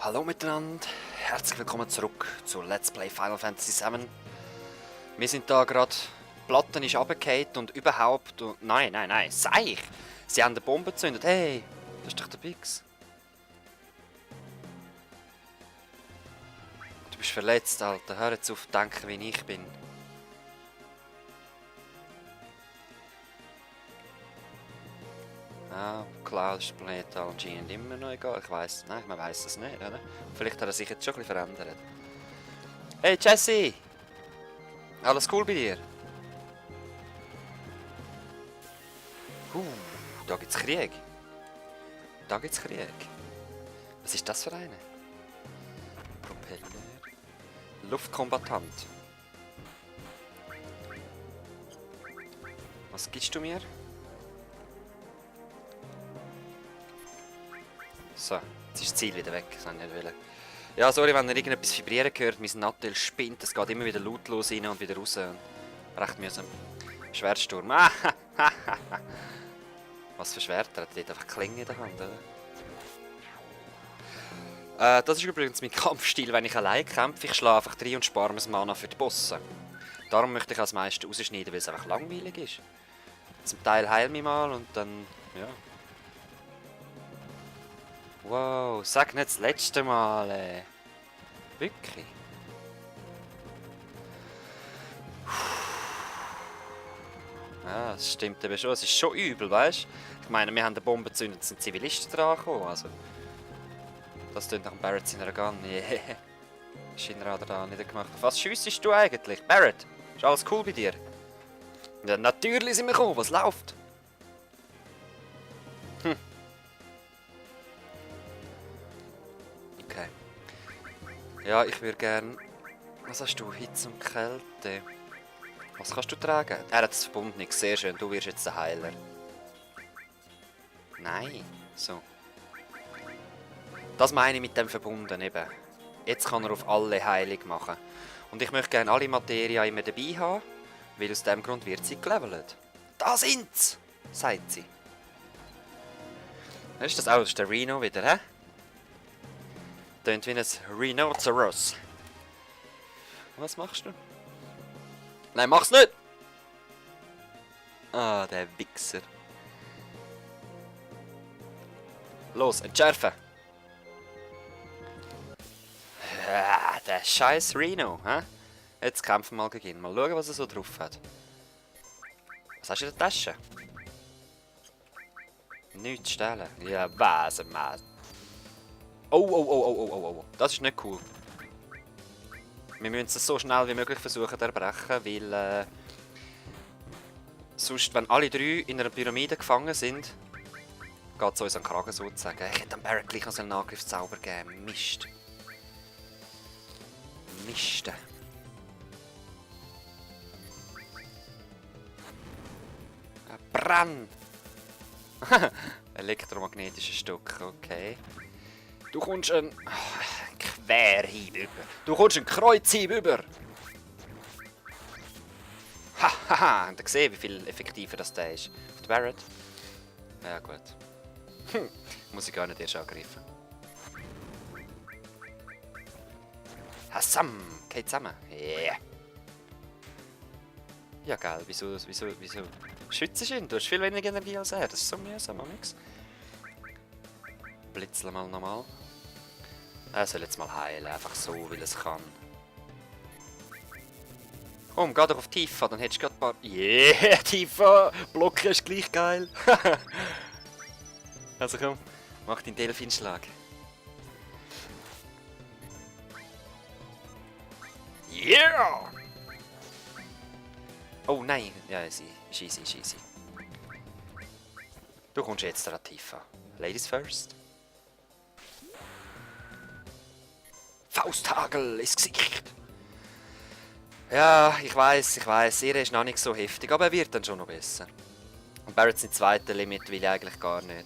Hallo miteinander, herzlich willkommen zurück zu Let's Play Final Fantasy VII. Wir sind da gerade, die Platte ist runtergefallen und überhaupt... Nein, Seich! Sie haben eine Bombe gezündet, hey! Das ist doch der Bix. Du bist verletzt, Alter, hör jetzt auf zu denken, wie ich bin. Ah, klar, ist der Planet anscheinend immer noch egal. Ich weiss, nein, man weiss es nicht, oder? Vielleicht hat er sich jetzt schon ein bisschen verändert. Hey Jesse! Alles cool bei dir? Da gibt's Krieg. Da gibt's Krieg. Was ist das für eine? Propeller. Luftkombattant. Was gibst du mir? So, jetzt ist das Ziel wieder weg. Das wollte ich nicht. Ja, sorry, wenn ihr irgendetwas vibrieren hört. Mein Nattel spinnt. Es geht immer wieder lautlos rein und wieder raus. Recht mühsam. Schwertsturm. Was für Schwerter? Hat dort einfach Klingen in der Hand, oder? Das ist übrigens mein Kampfstil, wenn ich allein kämpfe. Ich schlage einfach rein und spare mir das Mana für die Bosse. Darum möchte ich als meiste rausschneiden, weil es einfach langweilig ist. Zum Teil heil mich mal und dann, ja. Wow, sag nicht das letzte Mal, ey. Wirklich? Ja, das stimmt eben schon. Es ist schon übel, weißt du? Ich meine, wir haben eine Bombe gezündet und sind Zivilisten dran gekommen, also. Das klingt nach dem Barrett seiner Gun. Yeah. Shinra hat er da nicht gemacht. Auf was schiessest du eigentlich? Barrett, ist alles cool bei dir? Ja, natürlich sind wir gekommen. Was läuft? Okay. Ja, ich würde gern... Was hast du? Hitze und Kälte. Was kannst du tragen? Er hat das verbunden. Sehr schön. Du wirst jetzt der Heiler. Nein. So. Das meine ich mit dem verbunden eben. Jetzt kann er auf alle heilig machen. Und ich möchte gerne alle Materia immer dabei haben, weil aus dem Grund wird sie gelevelt. Da sind's! Sagt sie. Ist das auch? Das ist der Reno wieder, hä? Tönt wie ein Rhinoceros. Was machst du? Nein, mach's nicht! Ah, der Wichser. Los, entschärfen! Ja, der scheiß Reno, hä? Jetzt kämpfen wir mal gegen ihn. Mal schauen, was er so drauf hat. Was hast du in der Tasche? Nichts stehlen. Ja, was, Mann. Oh. Das ist nicht cool. Wir müssen es so schnell wie möglich versuchen zu erbrechen, weil sonst, wenn alle drei in einer Pyramide gefangen sind, geht es uns an den Kragen sozusagen. Ich hätte dem Barrett gleich noch einen Angriffszauber geben. Mist. Miste. Brenn! Elektromagnetisches Stück, okay. Du kommst ein Querhieb über. Du kommst ein Kreuzhieb über. Hahaha, habt ihr gesehen, wie viel effektiver das da ist? Auf der Barrett? Ja gut. Muss ich gar nicht erst angreifen. Hassam! Geht zusammen. Yeah! Ja geil, wieso schützt ihn? Du hast viel weniger Energie als er. Das ist so mühsam, nix. Blitzel mal nochmal. Er soll jetzt mal heilen, einfach so, weil es kann. Komm, geh doch auf Tifa, dann hättest du gerade ein paar... Yeah, Tifa! Blocken ist gleich geil. Also komm, mach den Delfinschlag. Yeah! Oh nein, ja, easy. Du kommst jetzt an Tifa. Ladies first. Fausthagel ins Gesicht. Ja, ich weiß, ihr ist noch nicht so heftig, aber er wird dann schon noch besser. Und Barrett sein zweiter Limit will ich eigentlich gar nicht.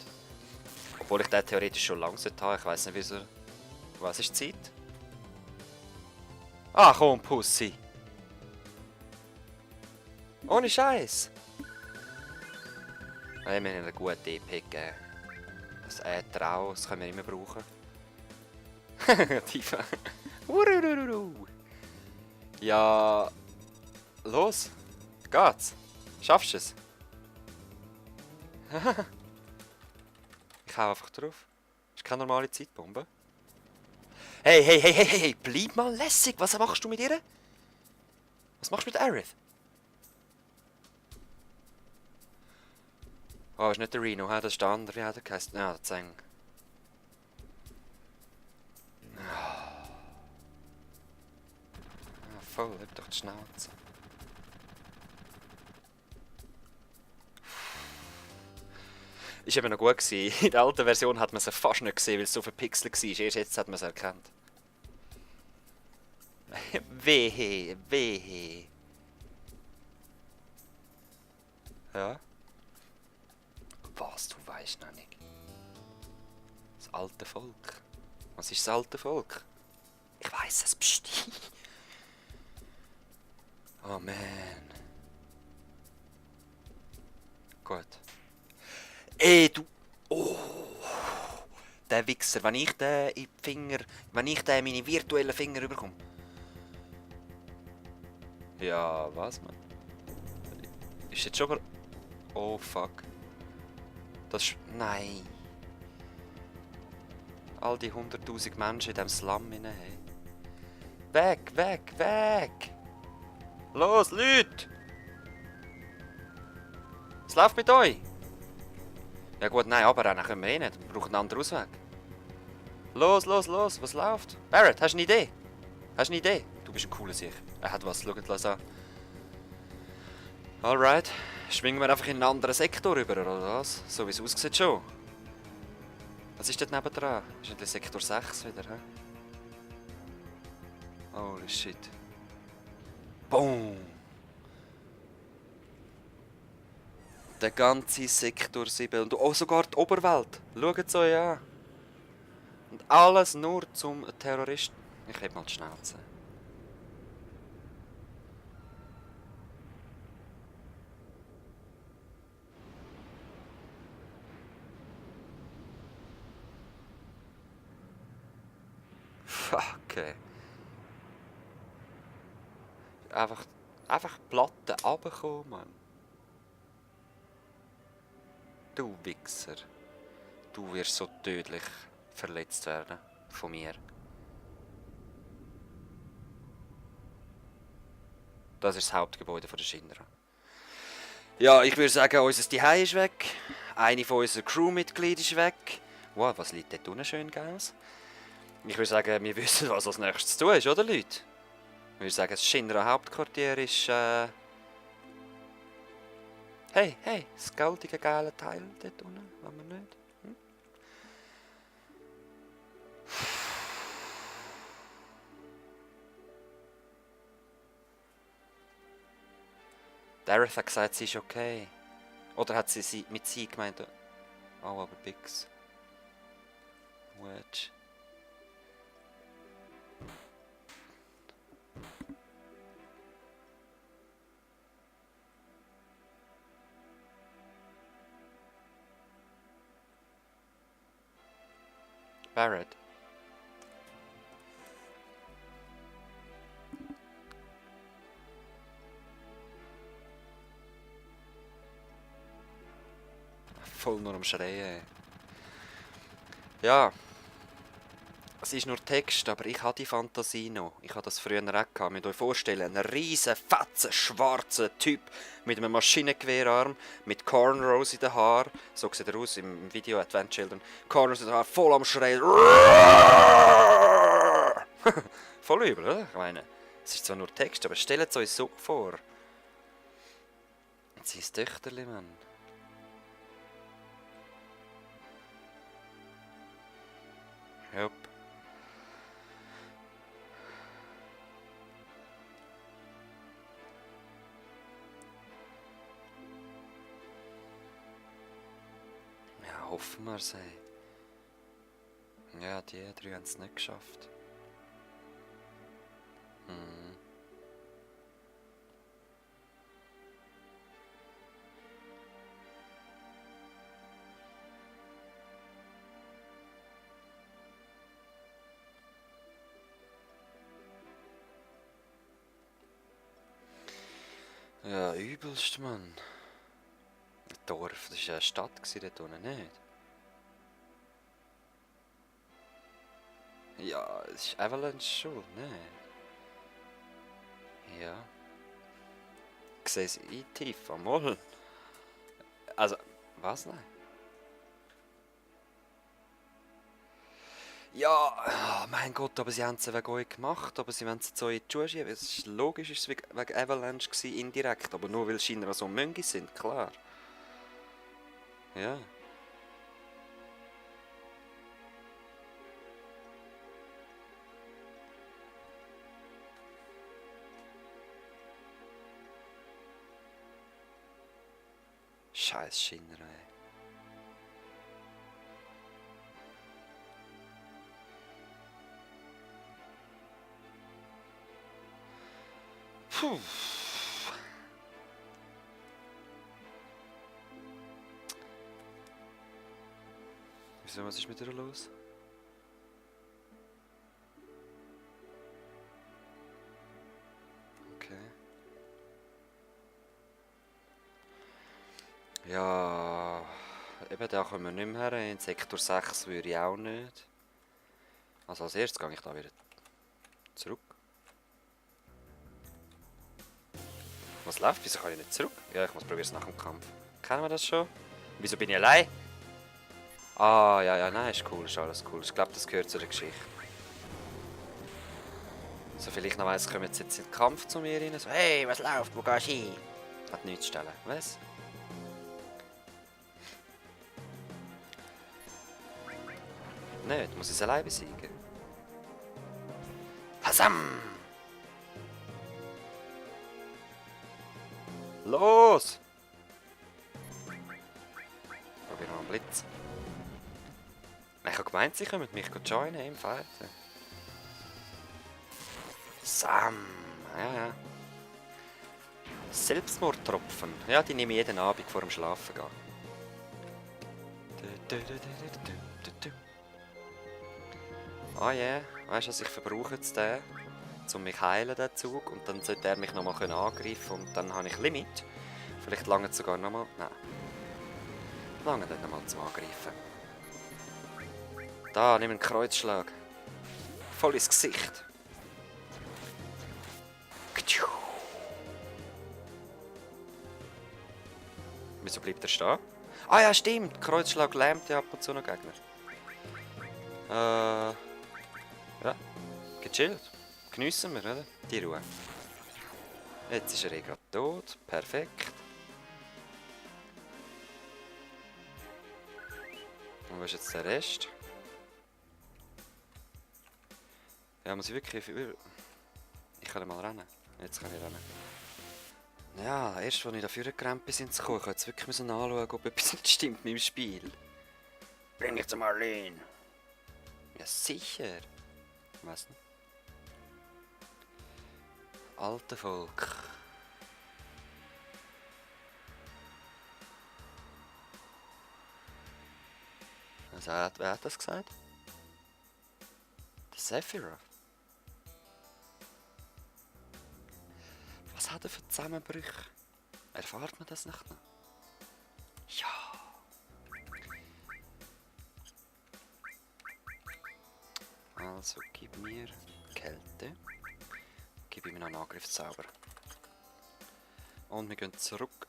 Obwohl ich den theoretisch schon lange habe, ich weiß nicht wieso. Was ist die Zeit? Ah komm, Pussy. Ohne Scheiß. Nein, wir haben eine gute EP gegeben. Das Trau, das können wir immer brauchen. Tiefer. Urururu. Ja. Los. Geht's. Schaffst du es? Ich hau einfach drauf. Ist keine normale Zeitbombe. Hey, hey, hey, hey, hey, bleib mal lässig. Was machst du mit ihr? Was machst du mit Aerith? Oh, ist nicht der Reno, das ist der andere. Wie hat er geheißen? Ja, der Zeng. Ah, voll, hab doch die Schnauze. Ist eben noch gut gewesen. In der alten Version hat man sie fast nicht gesehen, weil es so verpixelt war. Erst jetzt hat man es erkannt. Wehe, wehe. Ja? Was, du weißt noch nicht. Das alte Volk. Was ist das alte Volk? Ich weiss es, pst. Oh man. Gut. Ey, du... Oh. Der Wichser, wenn ich den in die Finger... Wenn ich den in meine virtuellen Finger bekomme. Ja, was, man? Ist jetzt schon... Oh, fuck. Das ist... Nein. All die 100'000 Menschen in diesem Slum hinein. Hey. Weg, weg, weg! Los, Leute! Was läuft mit euch? Ja gut, nein, aber dann können wir eh nicht. Wir brauchen einen anderen Ausweg. Los, los, los, was läuft? Barrett, hast du eine Idee? Hast du eine Idee? Du bist ein cooler Sieg. Er hat was, schaut das an. Alright, schwingen wir einfach in einen anderen Sektor rüber, oder was? So wie es aussieht schon. Was ist dort nebendran? Ist nicht Sektor 6 wieder, hä? Holy shit. Boom! Der ganze Sektor 7 und auch sogar die Oberwelt. Schaut es euch an. Und alles nur zum Terroristen. Ich heb mal die Schnauze. Fuck, ey. Einfach Platten runterkommen, Mann. Du Wichser. Du wirst so tödlich verletzt werden. Von mir. Das ist das Hauptgebäude der Shinra. Ja, ich würde sagen, unser Zuhause ist weg. Eine von unseren Crewmitgliedern ist weg. Wow, was liegt dort unten schön aus? Ich würde sagen, wir wissen, was als nächstes zu tun ist, oder Leute? Ich würde sagen, das Shinra Hauptquartier ist... Hey, hey, das goldige geile Teil dort unten, wollen wir nicht? Hm? Dareth hat gesagt, sie ist okay. Oder hat sie mit sie gemeint? Oh, aber Bix. Wedge. Barrett. Voll nur am Schreien. Ja. Es ist nur Text, aber ich habe die Fantasie noch. Ich habe das früher auch gehabt. Müsst ihr euch vorstellen, ein riesen, fetzen, schwarzer Typ mit einem Maschinengewehrarm, mit Cornrows in den Haaren. So sieht er aus im Video Advent Children. Cornrows in den Haaren, voll am Schreien. Voll übel, oder? Ich meine, es ist zwar nur Text, aber stellt es euch so vor. Und sein Töchterli, Mann. Jupp. Ja, hoffen wir es. Ja, die drei haben es nicht geschafft. Ja, übelst, Mann. Ein Dorf, das war ja eine Stadt dort unten, nicht? Ja, es ist Avalanche schon, nicht? Ja. Ich sehe es tief am Moll. Also, was nein? Ja, oh mein Gott, aber sie haben es wegen euch gemacht, aber sie wollen es jetzt so in die Schuhe schieben. Es ist logisch, ist es wegen Avalanche gewesen, indirekt, aber nur weil Schiner so Mönche sind, klar. Ja. Scheiß Schiner, ey. Puh. Wieso, was ist mit ihr los? Okay. Ja, eben da kommen wir nicht mehr her. In Sektor 6 würde ich auch nicht. Also als erstes gehe ich da wieder zurück. Was läuft? Wieso kann ich nicht zurück? Ja, ich muss probieren es nach dem Kampf. Kennen wir das schon? Wieso bin ich allein? Ah, ja, ja, nein, ist cool, ist alles cool. Ich glaube, das gehört zu der Geschichte. So viel ich noch weiss, kommen jetzt in den Kampf zu mir rein. So, hey, was läuft? Wo gehst du hin? Hat nichts zu stellen. Was? Nicht, muss ich es allein besiegen. Hasam! Los! Probieren wir einen Blitz. Ich habe gemeint, sie können mich joinen im Fight. Sam! Ja, ja. Selbstmordtropfen. Ja, die nehme ich jeden Abend vor dem Schlafen gehen. Ah ja, yeah. Weißt du was, ich verbrauche jetzt den, um mich heilen, den Zug. Und dann sollte er mich nochmal angreifen und dann habe ich Limit. Vielleicht lange sogar nochmal. Nein. Lange nicht nochmal zum Angreifen. Da, nimm einen Kreuzschlag. Voll ins Gesicht. Wieso bleibt er stehen? Ah ja, stimmt. Kreuzschlag lähmt ja ab und zu noch Gegner. Ja. Gechillt. Geniessen wir, oder? Die Ruhe. Jetzt ist er eh gerade tot. Perfekt. Und wo ist jetzt der Rest? Ja, muss ich wirklich... Ich kann mal rennen. Jetzt kann ich rennen. Ja, erst als ich dafür gerannt bin, sind sie gekommen. Ich musste jetzt wirklich anschauen, ob etwas nicht stimmt mit dem Spiel. Bring mich zu Marlene. Ja, sicher. Weiss nicht. Alte Volk. Also, wer hat das gesagt? Der Sephiroth. Was hat er für Zusammenbrüche? Erfahrt man das nicht noch? Ja. Also gib mir Kälte. Gib ihm noch einen Angriffszauber. Und wir gehen zurück.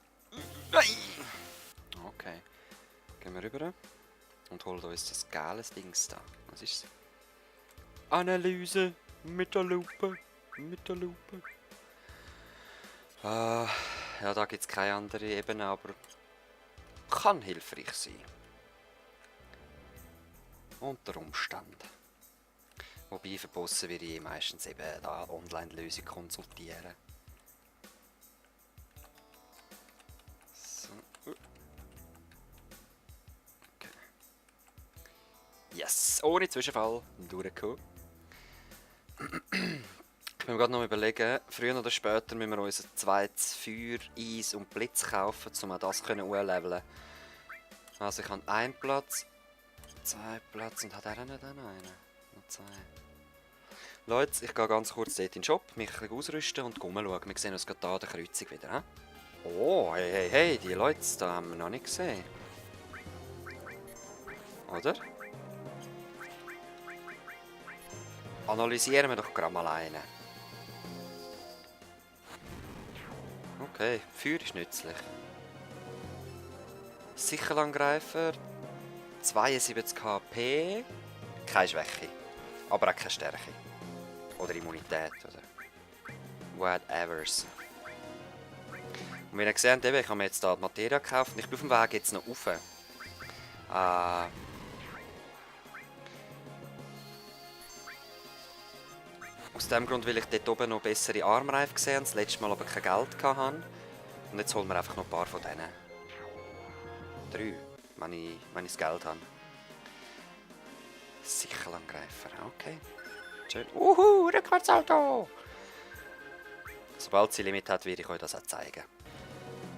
Okay. Gehen wir rüber und holen uns das geiles Dings da. Was ist es? Analyse mit der Lupe. Mit der Lupe. Ja, da gibt es keine andere Ebene, aber kann hilfreich sein. Unter Umständen. Wobei für Bossen würde ich meistens eben da Online-Lösung konsultieren. So. Okay. Yes, ohne Zwischenfall durchgekommen. Ich bin mir gerade noch überlegen, früher oder später müssen wir uns ein zweites Feuer, Eis und Blitz kaufen, um auch das umleveln. Also ich habe einen Platz, 2 Platz und hat er nicht einen? Noch 2. Leute, ich gehe ganz kurz dort in den Shop, mich ein bisschen ausrüsten und schauen. Wir sehen uns gerade hier an der Kreuzung wieder. He? Oh, hey, hey, hey, die Leute da haben wir noch nicht gesehen. Oder? Analysieren wir doch gerade mal einen. Okay, Feuer ist nützlich. Sicherangreifer, 72 HP, keine Schwäche, aber auch keine Stärke. Oder Immunität, oder whatevers. Und wie ihr gesehen habt, ich habe mir jetzt hier die Materia gekauft und ich bin auf dem Weg jetzt noch rauf. Aus dem Grund, weil ich dort oben noch bessere Armreifen gesehen habe, das letzte Mal aber kein Geld hatte. Und jetzt holen wir einfach noch ein paar von denen. 3, wenn ich das Geld habe. Sicherangreifer, okay. Schön. Rückwärtsauto! Sobald sie Limit hat, werde ich euch das auch zeigen.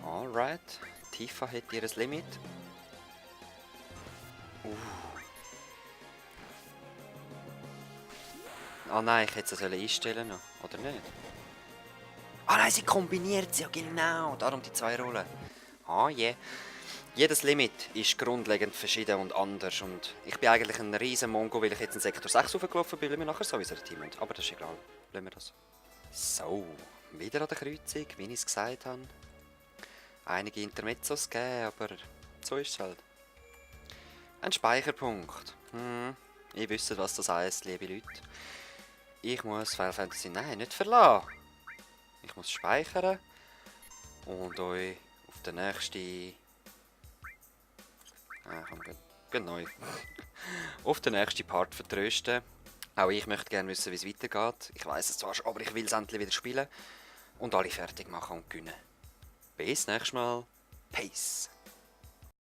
Alright. Tifa hat ihr Limit. Ah nein, ich hätte es einstellen sollen, oder nicht? Ah nein, sie kombiniert sie, ja genau. Darum die 2 Rollen. Ah yeah. Jedes Limit ist grundlegend verschieden und anders. Und ich bin eigentlich ein riesen Mongo, weil ich jetzt in Sektor 6 raufgelaufen bin, weil wir nachher sowieso ein Team haben. Aber das ist egal. Lassen wir das. So, wieder an der Kreuzung, wie ich es gesagt habe. Einige Intermezzos gegeben, aber so ist es halt. Ein Speicherpunkt. Ihr wisst, was das heisst, liebe Leute. Ich muss Final Fantasy nicht verlassen. Ich muss speichern und euch auf den nächsten... komm, geht neu. Auf den nächsten Part vertrösten. Auch ich möchte gerne wissen, wie es weitergeht. Ich weiß es zwar schon, aber ich will es endlich wieder spielen. Und alle fertig machen und gewinnen. Bis nächstes Mal. Peace.